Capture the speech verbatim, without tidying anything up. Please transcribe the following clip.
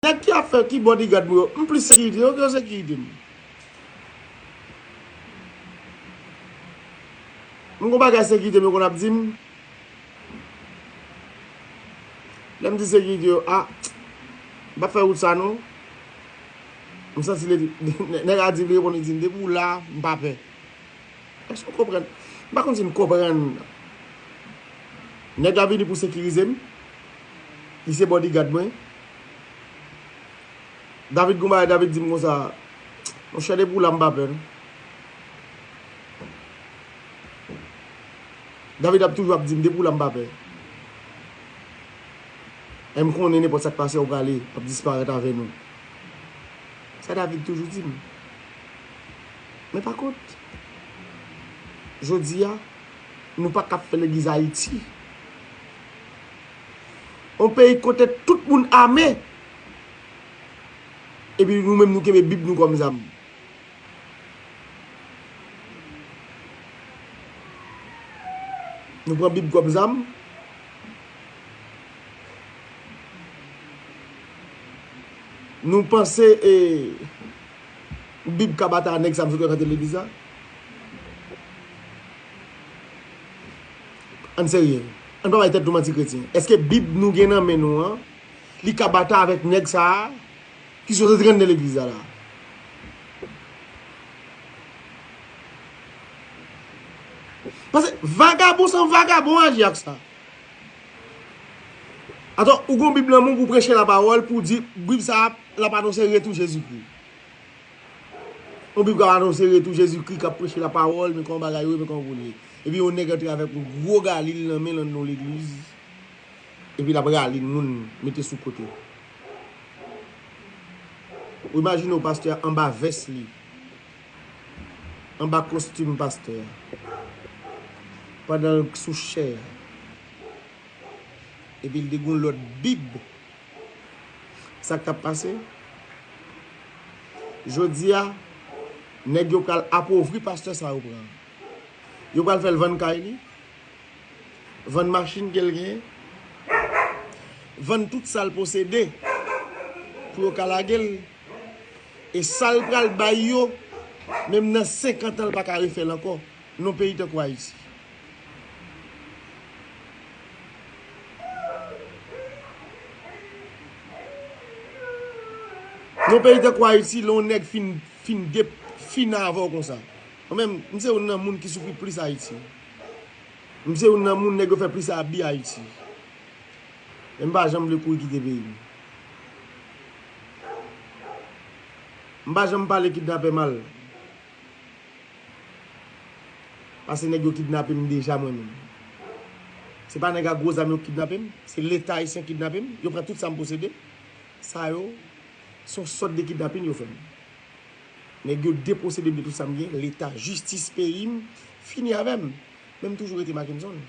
Nèg ki ap fè, ki bodyguard mwen yo, m plis sekirite yo ke yo sekirite m. M gon bagay sekirite m yo konn ap di m. Lè m di sekirite yo, a, m p ap fè wout sa non. M santi li, nèg la di, li reponn, li di m, depi w la, m pa pè. Èske w konprann? M pa konn si n konprann. Nèg la vini pou sekirize m. Li se bodyguard mwen. David gon bagay, David di m konsa, monchè, depi w la, m pa pè non. David ap toujou ap di m, depi w la, m pa pè. E m konnen nenpòt sa k pase, w prale, w ap disparèt avè nou. Sa David toujou di m. Men pa kont, jodi a, nou pa ka ap fè legliz Ayiti. Yon peyi kote tout moun ame, epi nou menm nou kenbe Bib nou kòm zam. Nou pran Bib kòm zam. Nou panse, e, Bib ka batay a nèg sa m sot wè k antre legliz la? Ann serye. Ann pa bay tèt nou manti kretyen. Èske Bib nou gen nan men nou an, li ka batay avèk nèg sa a ki sot antre nan legliz la la? Paske vagabon san vagabon aji ak sa. Atò, ou gon Bib nan men w pou preche lapawòl, pou di, Bib sa a, l ap anonse retou Jezikri. Yon Bib k ap anonse retou Jezikri, k ap preche lapawòl, men kòman bagay yo ye, men kòman pou l ye. Epi yon nèg antre avèk yon gwo galil nan men l anndan yon legliz. Epi l ap rale moun, mete sou kote. Ou imajine w pastè a anba vès li, anba kostim pastè a, pandan l sou chè a. Epi l te gen yon lòt Bib. Sa k t ap pase? Jodi a, nèg yo pral apovri pastè sa yo pran. Yo pral fè l vann kay li, vann machin ke l genyen, vann tout sa l posede pou yo ka lage l. E sa l pral bay yo, menm nan senkant an, l pa ka refè l ankò. Nan peyi tankou Ayiti. Nan peyi tankou Ayiti, lè yon nèg fin, fin de, fin avè w konsa. Mwen menm, m se youn nan moun ki soufri plis Ayiti. M se youn nan moun nèg yo fè plis abi Ayiti. Men m pa janm vle kouri kite peyi m. M pa janm pale kidnapè mal. Paske nèg yo kidnape m deja mwen menm. Se pa nèg ak gwo zam yo k kidnape m, se Leta ayisyen k kidnape m, yo pran tout sa m posede. Sa yo, se yon sòt de kidnapin yo fè m. Nèg yo deposede m de tout sa m gen, Leta, jistis peyi m, fini avè m. Men m toujou rete Mackenson.